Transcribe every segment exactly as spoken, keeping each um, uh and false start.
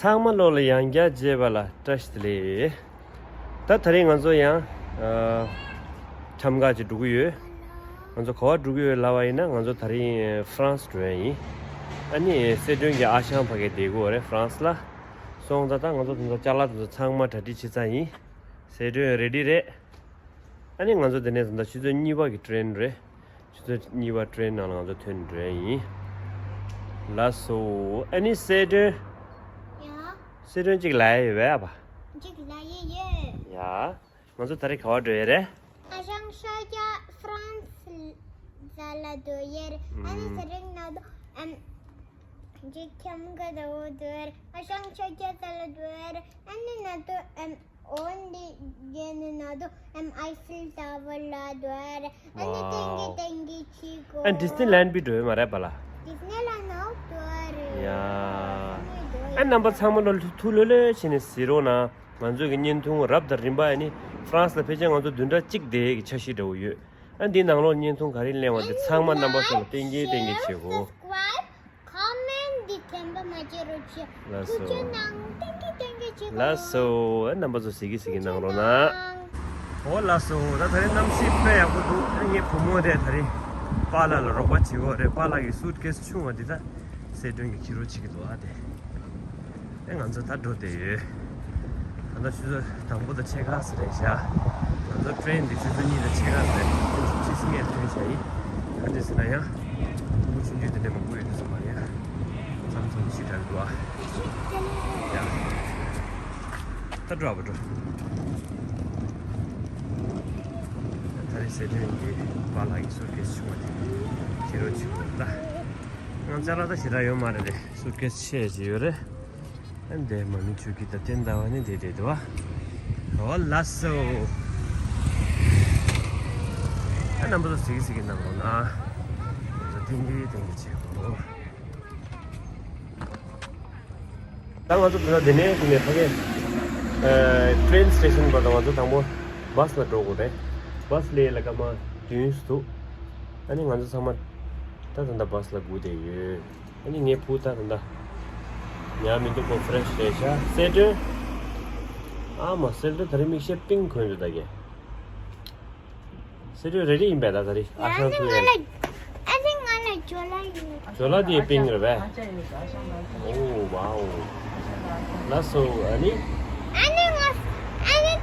ཚང་མ་ལོ་ལ་ཡང་བསྐྱར་མཇལ་བ་ལ་བཀྲ་ཤིས་བདེ་ལེགས། ད་ད་རེས་ང་ཚོ་ཡང་ཁྱམས་ཁ་ཅིག་འགྲོ་གི་ཡོད། ང་ཚོ་ག་པར་འགྲོ་གི་ཡོད་ལབ་པ་ཡིན་ན། ང་ཚོ་ད་རེས་ཧྥ་རན་སི་འགྲོ་ཡ་ཡིན། ཨ་ནི་སེ་སྒྲོན་གྱི་ཨ་ཞང་ཕ་གིར་བསྡད་ཀྱི་ཡོད་རེད། ཧྥ་རན་སི་ལ་སོང་ཙང་། ད་ང་ཚོ་དེ་ཚོ་ཅ་ལག་དེ་ཚོ་ཚང་མ་གྲ་སྒྲིག་བྱས་ཚར་ཡིན། སེ་སྒྲོན་རེ་ཌི་རེད། ཨ་ནི་ང་ཚོ་དེ་ནས་ད་ལྟ་ཆུ་ཚོད་གཉིས་པ་གི་ཊེ་རེན་རེད། ཆུ་ཚོད་གཉིས་པ་ཊེ་རེན་ནང་ལ་ང་ཚོ་ཐོན་འགྲོ་ཡ་ཡིན། ལགས་སོ། ཨ་ནི་སེ་སྒྲོན། ཡ། སེ་སྒྲོན་གཅིག་ལབ་ཡ་ཡོད་པས་ཨ་ཕ། གཅིག་ལབ་ཡ་ཡོད། ཡ། ང་ཚོ་ད་རེས་ག་པར་འགྲོ་ཡ་རེད། ཨ་ཞང་ཤོ་རྒྱག་ཧྥ་རན་སི་ལ་འགྲོ་ཡ་རེད། ཨ་ནི་ཨུམ། དེ་རིང་ང་ཚོ་ཨམ། གཅིག་ཁྱམས་ཁ་ལ་འགྲོ་ཡ་རེད། ཨ་ཞང་ཤོ་རྒྱག་ས་ལ་འགྲོ་ཡ་རེད། ཨ་ནི་ང་ཚོ་ཨམ། འོན་ཏེ་རྒྱན་ནི་ན་དུ་ཨམ་ཨའི་ཧྥིལ་ཊ་ཝར་ལ་འགྲོ་ཡ་རེད། ཨ་ནི་ཏིང་གི་ཝའོ། ཏིང་གི་ཆི་གོ། ཨ་ཌི་སི་ནི་ལན་པི་འགྲོ་ཡོད་མ་རེད་པ་ལ། ཌི་སི་ནི་ལན་ནོ་འགྲོ་ཡ་རེད། ཡ། ཨ་རྣམ་པ་ཚང་མ་ལོ་ཐུགས་ལྷོད་ལྷོད་བྱས་ནས་གཟིགས་རོགས་གནང་། ང་ཚོའི་གི་བརྙན་ཐུང་རབ་དང་རིམ་པ་ཨ་ནི་ཧྥ་རན་སི་ལ་ཕལ་ཆེར་ང་ཚོ་བདུན་ཕྲག་གཅིག་དེ་གི་འཆར་གཞི་འདྲ་བོ་ཡོད། ཨ་འདིའི་ནང་ལོགས་བརྙན་ཐུང་ག་རེ་གླེང་བ་དེ་ཚང་མ་རྣམ་པ་ཚོ་ལ་ཏིང་གི་ཏིང་གི་བྱེད་དགོས། Comment འདི་དྲན་པ་མ་བརྗེད་རོགས་བྱེད། ལགས་སོ། ཐུགས་རྗེ་གནང་། ཏིང་གི་ཏིང་གི་བྱེད་དགོས། ལགས་སོ། ཨ་རྣམ་པ་ཚོ་གཟིགས་ཀྱི་གཟིགས་ཀྱི་གནང་རོགས་གནང་། ཨོ་ལགས་སོ། ད་ད་རེས་གནམ་གཤིས་དཔེ་ཡག་པོ་འདུག་ཨ་ངའི་བུ་མོ་དེ་ད་རེས་པཱ་ལགས་ལ་རོགས་པ་བྱེད་ཀྱི་ཡོད་རེད། པཱ་ལགས་ཀྱི་སུཊ་ཀེ་སི་ཆུང་བ་འདི་ད་སེ་སྒྲོན་གྱིས་འཁྱེར་རོགས་བྱེད་ཀྱི་འདུག་ཨ་དེ། ཨེ་ང་ཚོ་ད་འགྲོ་བསྡད་ཡོད། ད་ལྟ་ཆུ་ཚོད་དང་པོ་དང་ཕྱེད་ཀ་ཙམ་རེད་བཞག་ང་ཚོ་ཊེ་རེན་འདི་ཆུ་ཚོད་གཉིས་དང་ཕྱེད་ཀ་ཙམ་རེད། ཆུ་ཚོད་ཕྱེད་ཀ་ནས་ཐོན་བཞག་ཡིན། ག་འདྲ་ཟེར་ན་ཡང་ཕྲུ་གུ་ཆུང་ཆུང་དེ་འདྲ་མང་པོ་ཡོད་དུས་ཙམ་པ་ལ་ཡང་མཚམས་མཚམས་ཞིག་འདྲ་གི་འདུག་ཨ། ཡ། ད་འགྲོ་ཨ་པ་འགྲོ། ད་རེས་སེ་སྒྲོན་གྱི་པཱ་ལགས་ཀྱི་སུཊ་ཀེ་སི་ཆུང་བ་དེ་འཁྱེར་རོགས་བྱེད་དགོས་ལ། ང་ཅ་ལག་ད་ཞེ་དྲག་ཡོད་མ་རེད་དེ། སུཊ་ཀེ་སི་ཆེ་ཅིག་ཡོད་རེད། ཨ་འདི་མ་མི་ཆུ་ཁྱི་ད་བསྟན་ཟླ་བ་ནི་འདི་འདྲས་འདུག་བ། ཨོ་ལགས་སོ། ཨ་རྣམ་པ་ཚོ་གཟིགས་གཟིགས་ཀྱི་གནང་རོགས་གནང་། ང་ཚོ་ཏིང་གི་ཏིང་གི་བྱེད་དགོས། ད་ང་ཚོ་ད་ལྟ་འདི་ནས་ཕ་གི་ཨ་ཊེ་རེན་སི་ཊེ་ཤན་བར་དུ་ང་ཚོ་དང་པོ་བྷ་སི་ལ་འགྲོ་དགོས་རེད། བྷ་སི་སླེབས་ཡས་ལ་སྐར་མ་བདུན་ཙམ་འདུག་ཨ་ནི་ང་ཚོ་ཚང་མ་ད་ད་ལྟ་བྷ་སི་ལ་སྒུག་བསྡད་ཡོད། ཨ་ནི་ངའི་བུ་ད་ད་ལྟ་ཉལ་མི་འདུག་ཁོ་ཕི་རེ་ཤི་རེད་ཤག་སེ་སྒྲོན། ཨ་མ་སེ་སྒྲོན་ད་རེས་མིག་ཤེལ་པིང་གོན་འདུག་ད་གས། སེ་སྒྲོན་རེ་རེ་ཡིན་པས་ད་ད་རེས་ཨ་ཡ་ཨ་ཤང་ནི་ཐུག་ང་ཡས། ལ་ཨ་ནི་ང་ལ་ཇོ་ལ་ཡོད། ཇོ་ལ་དེ་པིང་རེད་པས། ཨོ་ཝའོ། ལགས་སོ། ཨ་ནི། ཨ་ནི་ང་ཨ་ནི་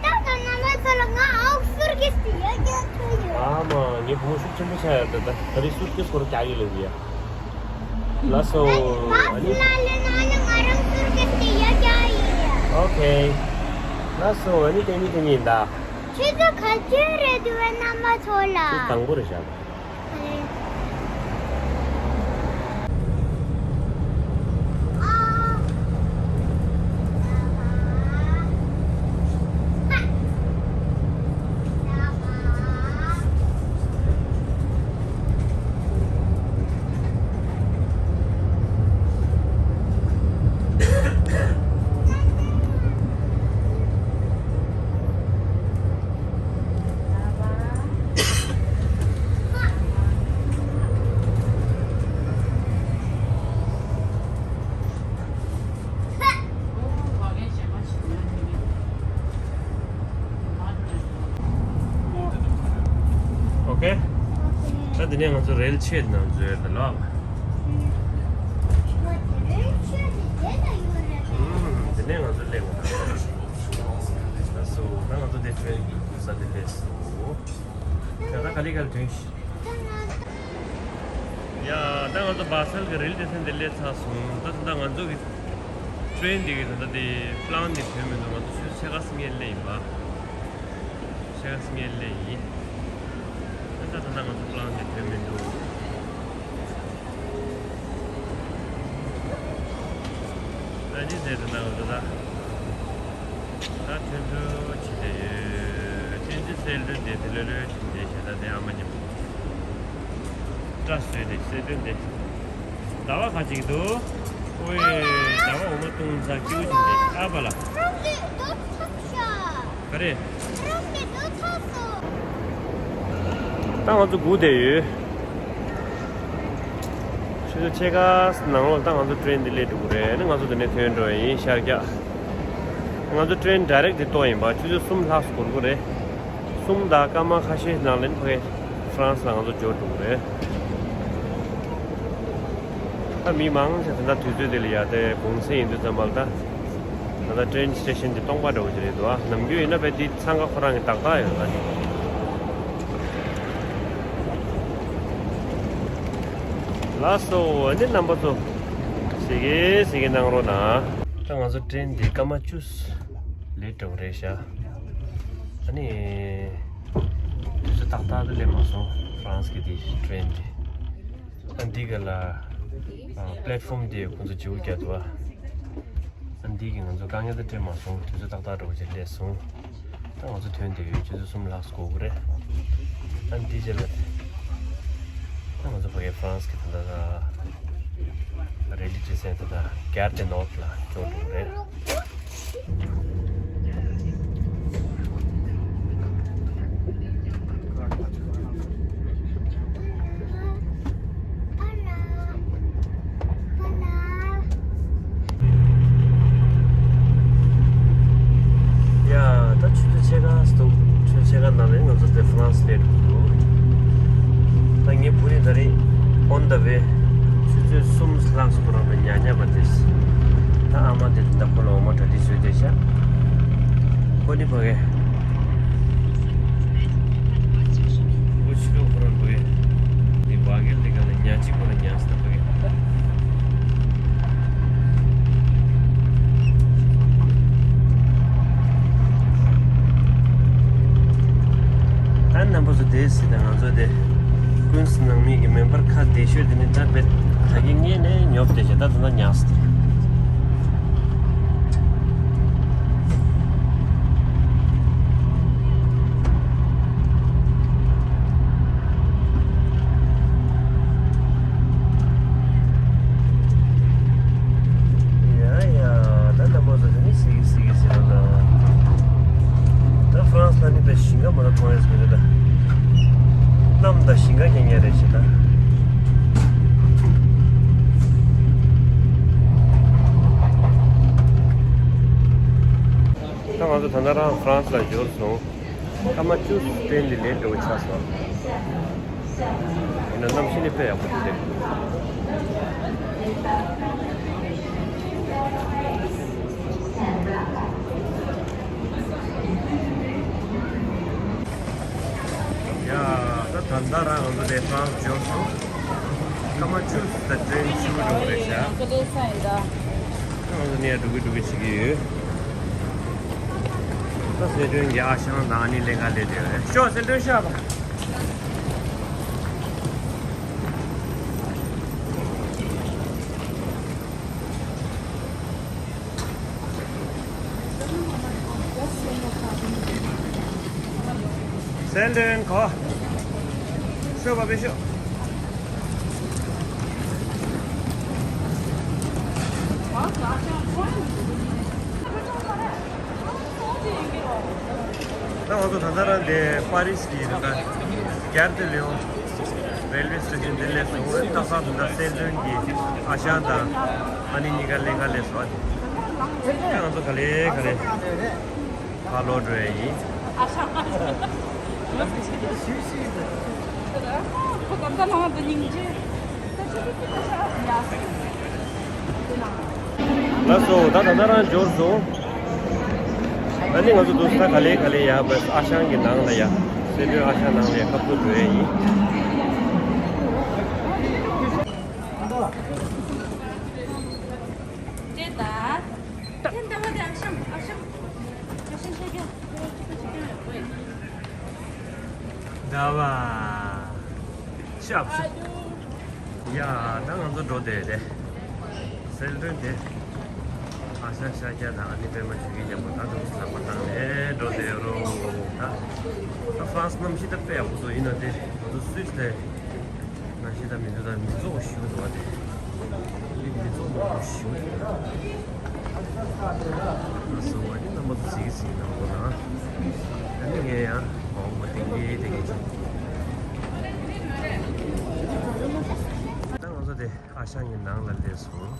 ད་ད་ན་མ་ཚོ་ལ་ང་ཨོག་སུར་གི་སི་ཡོད་རྒྱ་ཐུ་ཡོད། ཨ་མ་ངའི་བུ་མོ་ཤུགས་ཆེན་པོ་ཆགས་ཡོད་ད་ད་ད་རེས་སུཊ་ཀེ་སི་སྐོར་རྒྱག་གི་ལབ་ཡ། ལགས་སོ། ཨ་ནི། ལ་ལ་ན་ནི་ང་རང་སུར་གི་སི་ཡོད་རྒྱ་ཡིན། ཨོ་ཁེ། ལགས་སོ། ཨ་ནི་དེ་ནི་དེ་ནི་ཡིན་ད། ཁྱེད་ཚོ་ག་ཚོད་རེད་འདུག་བས་རྣམ་པ་ཚོ་ལ། ཁྱེད་དང་པོ་རེད་བཞག་ཨོ་ཁེ། ད་འདི་ནས་ང་ཚོ་རེལ་ཆེད་ནང་འཛུལ་ཡོད་ལ། འདི་ནས་ང་ཚོ་སླེབས་འོང་། ལགས་སོ། ད་ང་ཚོ་འདི་ཊེ་རེན་གི་ས་འདི་སླེབས་སོང་། ད་ལྟ་ག་ལེ་ག་ལེ་ཐོན་ཤི། ཡ། ད་ང་ཚོ་བྷ་སལ་གི་རེལ་སི་ཊེ་ཤན་དེ་སླེབས་ཚར་སོང་། ད་ད་ལྟ་ང་ཚོ་གི་ཊེ་རེན་དེ་གི་ད་ལྟ་དེ་པི་ལན་དེ་ཐོན་མི་འདུག་ང་ཚོ་ཆུ་ཚོད་ཕྱེད་ཀ་ཙམ་སྔོན་སླེབས་ཡིན་པ། ཕྱེད་ཀ་ཙམ་སྔོན་སླེབས་ཡིན། ད་ད་ད་ལྟ་ང་ཚོ་པི་ལན་དེ་ཐོན་མི་འདུག་ད་ནི་དེ་ད་ད་ང་ཚོ་ད། ད་ཐོན་ཐོན་བྱེད་བསྡད་ཡོད། ཐོན་ཚེ་སེ་སྒྲོན་དེ་དེ་ལོས་ལོས་བྱེད་བསྡད་བྱས། ད་དེ་ཨ་མ་མཉམ་སྐྲ་བཟོས་ཏེ་སེ་སྒྲོན་དེ་ཟླ་བ་ཁ་ཅིག་འདུག་ཨོའེ། ཟླ་བ་འོ་མ་བཏུང་ཚར་སྐྱིད་པོ་བྱུང་དེ་ཨ་པ་ལ། རང་གི་རྡོ་ཐག་ཤ། ག་རེ། རང་གི་རྡོ་ཐག་སོ། ད་ང་ཚོ་སྒུག་བསྡད་ཡོད། ཆུ་ ཆུ་ཚོད་ཕྱེད་ཀ་ནང་ལོགས་ད་ང་ཚོ་ཊེན་འདི་སླེབས་འགྲོ་གི་རེད། ཨ་ནི་ང་ཚོ་འདི་ནས་ཐོན་འགྲོ་ཡ་ཡིན་ཤར་རྒྱག་ང་ཚོ་ཊེན་ཌའི་རེག་འདི་གཏོང་ཡིན་པ། ཆུ་ཚོད་གསུམ་ལྷག་འགོར་གི་རེད། གསུམ་དང་སྐར་མ་ཁ་ཤས་ནང་ལ་ཕ་གི་ཧྥ་རན་སི་ལ་ང་ཚོ་འབྱོར་འགྲོ་གི་རེད། ད་མི་མང་ཆེ་ད་ལྟ་དུས་ཚོད་དེ་ལ་ཡ་དེ་གུང་སེང་ཡིན་དུས་ཙམ་པ་ལ་ད་ད་ལྟ་ཊེན་སི་ཊེ་ཤན་དེ་སྟོང་པ་འདྲ་བོ་ཞིག་རེད་འདུག་ཨ་ནམ་རྒྱུན་ཡིན་ན་བས་དེ་འཚང་ཁ་ཁོ་རང་གི་ཏག་ཏག་ཡོད་ད། ལགས་སོ། ཨ་ནི་རྣམ་པ་ཚོ་གཟིགས་གཟིགས་གནང་རོགས་གནང་། ད་ང་ཚོ་ཊེན་འདི་སྐར་མ་བཅུ་ལེཊ་འགྲོ་གི་རེད་ཤག་ཨ་ནི་དུས་ཚོད་ཏག་ཏག་ཏུ་སླེབས་མ་སོང་། ཧྥ་རན་སི་གི་དེ་ཊེན་འདི། ཨ་འདི་ག་ལ་ཨ་པི་ལེཊ་ཕོམ་དེ་ཁོང་ཚོ་བརྗེ་པོ་རྒྱག་འདུག་ཨ་འདི་གི་ང་ཚོ་དཀའ་ངལ་དེ་འཕྲད་མ་སོང་། དུས་ཚོད་ཏག་ཏག་འགྲོ་བྱས་སླེབས་སོང་། ད་ང་ཚོ་ཐོན་བསྡད་ཡོད། ཆུ་ཚོད་གསུམ་ལྷག་འགོར་གི་རེད། ཨ་འདི་རྗེས་ལ་ད་ང་ཚོ་ཕ་གི་ཧྥ་རན་སི་གི་ད་ལྟ་རེ་ལི་ཇི་སེན་ཊར་ད་གེར་ཏེ་ནོར་ལ་འབྱོར་འགྲོ་གི་རེད། ཡ། ད་ཆུ་ཚོད་ཕྱེད་ཀ་འདུག་ཆུ་ཚོད་ཕྱེད་ཀ་ནང་ལ་ང་ཚོ་དེ་ཧྥ་རན་སི་སླེབས་འདུག་ད་ངའི་བུ་ནི་ད་རིང་on the way། ཆུ་ཚོད་གསུམ་ལྷག་ཙམ་ཁོ་རང་ལ་ཉལ་ཉལ་བ་དེ། ད་ཨ་མ་དེ་ད་ཁོ་ལ་འོ་མ་གྲ་སྒྲིག་བཟོས་བསྡད་ཤག་ཁོ་ནི་ཕ་གི་བུ་ཕྱི་ལོགས་ཁོ་རང་ཕ་གི་དེ་བ་གེལ་དེ་ག་ལ་ཉལ་གཅིག་ཁོ་ལ་ཉལ་སྲིད་ད་ཕ་གི། ད་རྣམ་པ་ཚོ་དེ་སྲིད་དང་ང་ཚོ་དེ་ཀུན་སི་ནང་མི་གི་མེམ་བར་ཁ་བདེ་ཤོས་དེ་ནི་ད་བེད་ད་གི་ངས་ནས་ཉོབ་བསྡད་ཤག་ད་ད་ན་ཉག་སི། ཡ་ཡ། ད་ལྟ་མོ་ཟ་ཟ་ནི་སི་གི་སི་གི་སི་ར་ལ། ད་ཧྥ་རན་སི་ལ་ནི་པའི་ཞིང་ཁ་མ་ད་མཐོང་ཡས་མི་རེད་ད། གནམ་དང་ཞིང་ཁ་རྐྱང་རྐྱང་རེད་ཤག་ད། ད་ང་ཚོ་ད་ལྟ་རང་ཧྥ་རན་སི་ལ་འབྱོར་སོང་། སྐར་མ་བཅུ་སྟེང་ནས་ལེན་འགྲོ་ཆགས་སོང་། ཡིན་ན་གནམ་གཤིས་ནི་དཔེ་ཡག་པོ་འདུག་སྟེ། ཡ། ད་ད་ལྟ་རང་ང་ཚོ་དེ་ཧྥ་རན་སི་འབྱོར་སོང་། སྐར་མ་བཅུ་ད་ཊེན་ཆུ་འགྲོ་རེད་ཤག་ད་ང་ཚོ་ནས་འགྲོ་གི་འགྲོ་གི་བྱེད་ཀྱི་ཡོད། ད་སེ་ཏོན་གྱི་ཨ་ཞང་དང་ཨ་ནི་ལེན་ག་ལས་དེ་རེད་ཤོག་སེ་ཏོན་ཤོག་པ། སེ་ཏོན་གོ། ཤོག་པ་བེ་ཤོག་ད་ང་ཚོ་ད་ལྟ་རང་དེ་པ་རི་སི་གི་རེད་ད། གེར་ཏེ་ལེའོ་རེལ་ཝེ་སི་ཊེ་ཤན་དེ་སླེབས་སོང་། ད་ས་དེ་ད་སེ་ཏོན་གྱི་ཨ་ཞང་དང་ཨ་ནི་གཉིས་ཀ་ལེན་ག་སླེབས་སོང་། ད་ང་ཚོ་ག་ལེ་ག་ལེ་ཕར་ལོག་འགྲོ་ཡ་ཡིན། ཨ་ཞང་། ཁོ་ད་ལྟ་ལྷང་དུ་སྙིང་རྗེ། ལགས་སོ། ད་ད་ལྟ་རང་འབྱོར་སོང་། ཨ་ནི་ང་ཚོ་འདུག་ས་ག་ལེ་ག་ལེ་ཡ་བས་ཨ་ཞང་གི་ནང་ལ་ཡ། སེ་ཏོན་ཨ་ཞང་ནང་ལ་ཡ་ཁ་ཐུག་འགྲོ་ཡ་ཡིན། ཅེ་ད། ཁྱེད་ལྟ་བ་དེ་ཨ་ཞང་ཨ་ཞང་ཨ་ཞང་ཤ་རྒྱག་ཟླ་བ། ཤབ་ཤུབ། ཡ། ད་ང་ཚོ་འགྲོ་བསྡད་རེད། སེ་ཏོན་དེ། ཨ་ཞང་ཤ་རྒྱག་དང་ཨ་ནི་པད་མ་ཆོས་སྐྱིད་མཉམ་པོ་ད་དུང་ལག་པ་བཏང་ནས་འགྲོ་བསྡད་རོགས། ད་ད་ཧྥ་རན་སི་གནམ་གཤིས་ད་དཔེ་ཡག་པོ་འདུག་ཡིན་ན་དེ་ང་ཚོ་སུད་སི་ལ་གནམ་གཤིས་ད་མི་འདུག་ད་མི་ཚོགས་ཞུ་འདུག་བ་དེ། མི་ཚོགས་མང་པོ་ཞུ་འདུག་ང་སོང་བ་ནི་རྣམ་པ་ཚོ་གཟིགས་གཟིགས་གནང་དགོས་ན། ཨ་ནི་ངས་ཡང་མ་འོངས་པ་ཏིང་ངེ་དེ་གས་བྱུང་། ད་ང་ཚོ་ དེ་ཨ་ཞང་གི་ནང་ལ་སླེབས་སོང་།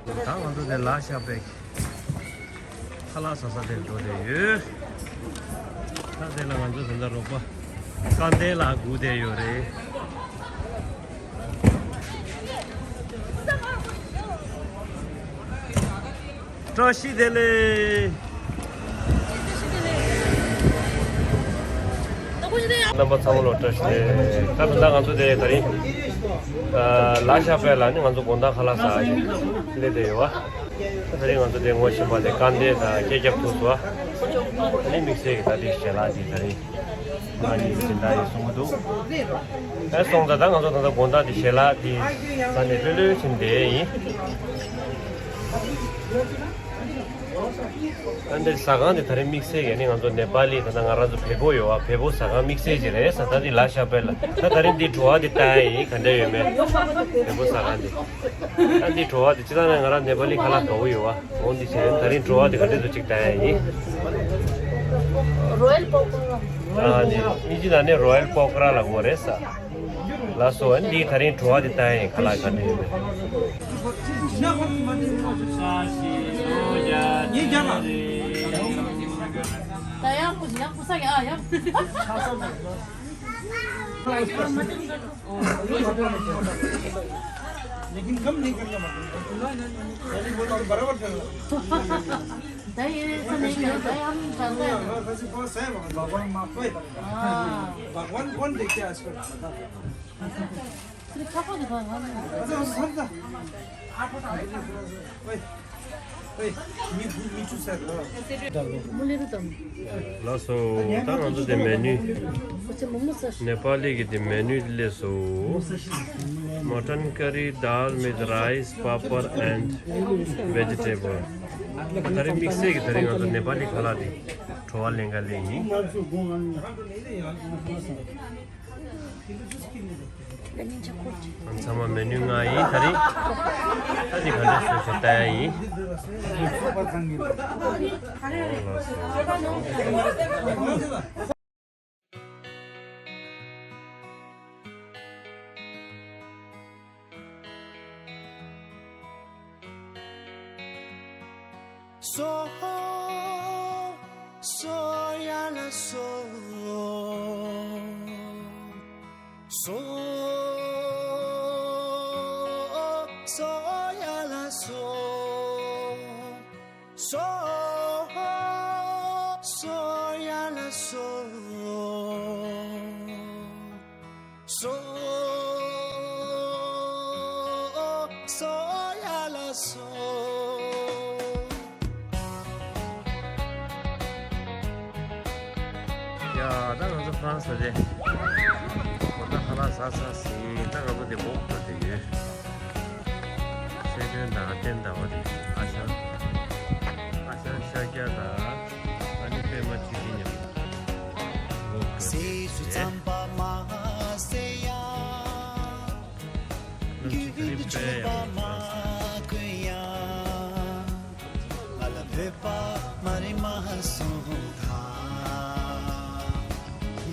ད་ང་ཚོ་དེ་ལ་ཤ་པའི་ཁ་ལག་ཟ་ས་དེར་འགྲོ་བསྡད་ཡོད། ད་དེ་ལ་ང་ཚོ་ད་ལྟ་རོགས་པ་དཀའ་ལས་ལ་སྒུག་བསྡད་ཡོད་རེད། བཀྲ་ཤིས་བདེ་ལེགས། རྣམ་པ་ཚང་མ་ལ་བཀྲ་ཤིས་བདེ་ལེགས། ད་ད་ལྟ་ང་ཚོ་དེ་ད་རིང་ལ་ཤ་པའི་ལ་ནི་ང་ཚོ་དགོང་དག་ཁ་ལག་ཟ་སླེབས་བསྡད་ཡོད་པ། ད་རིང་ང་ཚོ་དེ་ངོ་ཤེས་པ་དེ་དཀའ་ལས་དང་སྐད་རྒྱབ་ཐུབ་སོང་། ད་ནི་དམིགས་བསལ་གྱི་ད་དེ་ཞལ་ལག་དེ་ད་རིང་ང་གཉིས་སྦྱིན་བདག་ཡིན་གསུང་གི་འདུག་ཨེ་སོང་ཙང་ད་ང་ཚོ་ད་ལྟ་དགོང་དག་དེ་ཞལ་ལག་དེ་ཟ་ནས་ལྷོད་ལྷོད་ཕྱིན་བསྡད་ཡིན། ཨ་འདིར་ཟ་ཁང་དེ་ད་རིང་དམིགས་བསལ་གྱི་ནི་ང་ཚོ་ནེ་པ་ལི་ད་ལྟ་ང་རང་ཚོ་བལ་པོ་ཡོད་པ། བལ་པོ་ཟ་ཁང་དམིགས་བསལ་ཅིག་རེད་ཟེར། ད་འདི་ལ་ཤ་པའི་ལ་ད་ད་རིང་འདི་བྲོ་བ་འདི་ལྟ་ཡ་ཡིན། ག་འདྲ་ཡོད་མེད། བལ་པོ་ཟ་ཁང་འདི། ད་འདི་བྲོ་བ་འདི་སྤྱིར་བཏང་ནས་ང་རང་ནེ་པ་ལི་ཁ་ལག་དགའ་པོ་ཡོད་པ། འོ་འདི་བྱས་ད་རིང་བྲོ་བ་འདི་ག་འདྲ་འདུག་ཅིག་ལྟ་ཡ་ཡིན། རོ་ཡལ་པོ་ཀོ་ར། ཨ་འདི་ཨིན་ཇི་ནང་ནས་རོ་ཡལ་པོ་ཀོ་ར་ལབ་དགོས་རེད་ས། ལགས་སོ། ཨ་ནི་འདི་ད་རིང་བྲོ་བ་འདི་ལྟ་ཡ་ཡིན། ཁ་ལག་ག་འདྲ་ཡོད་མེད། ད་ཡང་ཁུ་ཡང་ཁུ་ས་ཡ་ཡང་། लेकिन कम नहीं करना पड़ता। पहले बोला बराबर चल रहा। ད་ཡིན་ས་ནས་ཡོད། ད་ཡང་ད་ད། हाँ, वैसे बहुत सही बात। भगवान माफ करे। हाँ। भगवान कौन देखते हैं आजकल? सिर्फ पापा दुकान है। अच्छा, हम सब था। ओए, ओए, मी, मी चुप सर। मुले तो तुम। ལགས་སོ། ད་ང་ཚོ་དེ་མེ་ནུ། ནེ་པ་ལི་གི་དེ་མེ་ནུ་སླེབས་སོང་། Mutton curry, dal with rice, papad and vegetable. ད་རིང་དམིགས་བསལ་གྱི་ད་རིང་ང་ཚོ་ནེ་པ་ལི་ཁ་ལག་དེ་བྲོ་བ་ལེན་ག་སླེབས་ཡིན། ཚང་མ་མེ་ནུ་མངགས་ཡིན། ད་རིང་ད་འདི་ག་འདྲ་བཟོས་ཤག་ལྟ་ཡ་ཡིན། སོ། སོ་ཡ་ལ་སོ། སོ། སོ་ཡ་ལ་སོ། སོ། སོ་ཡ་ལ་སོ། སོ། སོ་ཡ་ལ་སོ། ཡ། ད་ང་ཚོ་ཧྥ་རན་སི་དེ་གོ་ད་ཧ་ལ་ཟ་ས་ཟིན། ད་ང་ཚོ་དེ་འོག་ཏུ་དེ་ཡོད། ཤེས་ཡོན་དང་བསྟན་དང་བ་དེ་ཨ་ཞང་། ཨ་ཞང་ཤཱཀྱ་དང་ཨ་ནི་པད་མ་ཆོས་སྐྱིད་མཉམ་དུ་འོག་ཏུ་དེ་ཡོད། རྒྱུན་དུ་འཁྱོངས་པ་མ་དགོས་ཡ། ང་ལ་བོད་པ་མ་རེད་མ་གསུངས་ད།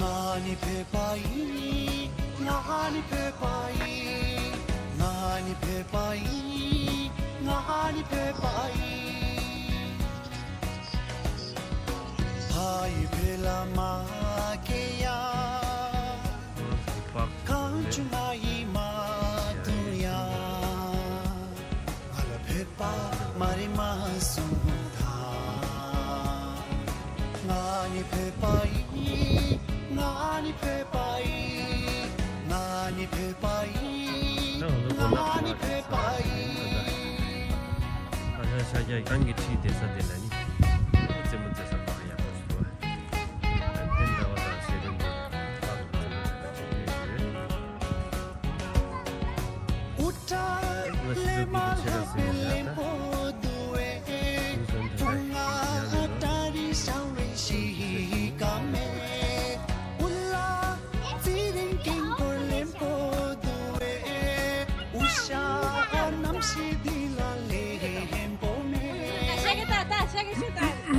ང་ནི་བོད་པ་ཡིན། ང་ནི་བོད་པ་ཡིན། ང་ནི་བོད་པ་ཡིན། ང་ནི་བོད་པ་ཡིན། ཕ་ཡུལ་བོད་ལ་མ་སྐྱེས་ཡ། གང་བྱུང་ང་ཡིས་མ་བརྡུང་ཡ། ང་ལ་བོད་པ་མ་རེད་མ་གསུངས་ད། ང་ནི་བོད་པ་ཡིན། ང་ནི་བོད་པ་ཡིན། ང་ནི་བོད་པ་ཡིན། ང་ནི་བོད་པ་ཡིན། ཨ་ཞང་ཤཱཀྱ་གང་གི་ཁྲིད་བསྡད་ས་དེ་ལ་ནི། རྩེད་མོ་རྩེ་ས་མ་ཡག་པོ་ཞིག་འདུག་ཨ། ཨ་ནི་བསྟན་དྲ་བ་དང་ཤེས་ལྡན་པའི་ལྷག་རྩེད་མོ་རྩེ་ས་ཅིག་ཡོད་ཡོད། ཤ་ཀེ་ད་ད་ཤ་ཀེ་ཤ་ད།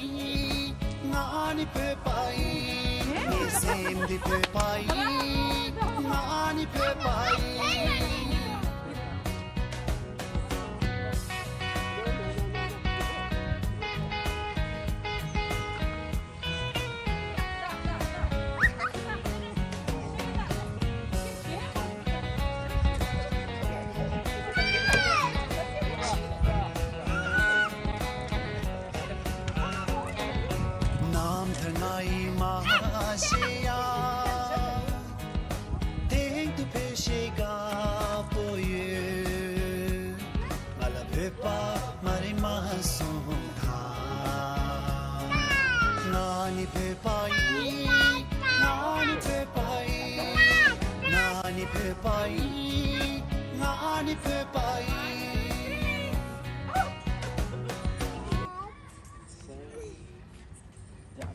ང་ནི་བོད་པ་ཡིན། ངའི་སེམས་འདི་བོད་པ་ཡིན། ང་ནི་བོད་པ་ཡིན། རྣམ་ཐར་ང་ཡིས་མ་ཤེས་ཡ། དེང་དུ་ཕལ་ཆེར་དགའ་པོ་ཡོད། ང་ལ་བོད་པ་མ་རེད་མ་གསུངས་དང་། ང་ནི་བོད་པ་ཡིན། ང་ནི་བོད་པ་ཡིན། ང་ནི་བོད་པ་ཡིན། ང་ནི་བོད་པ་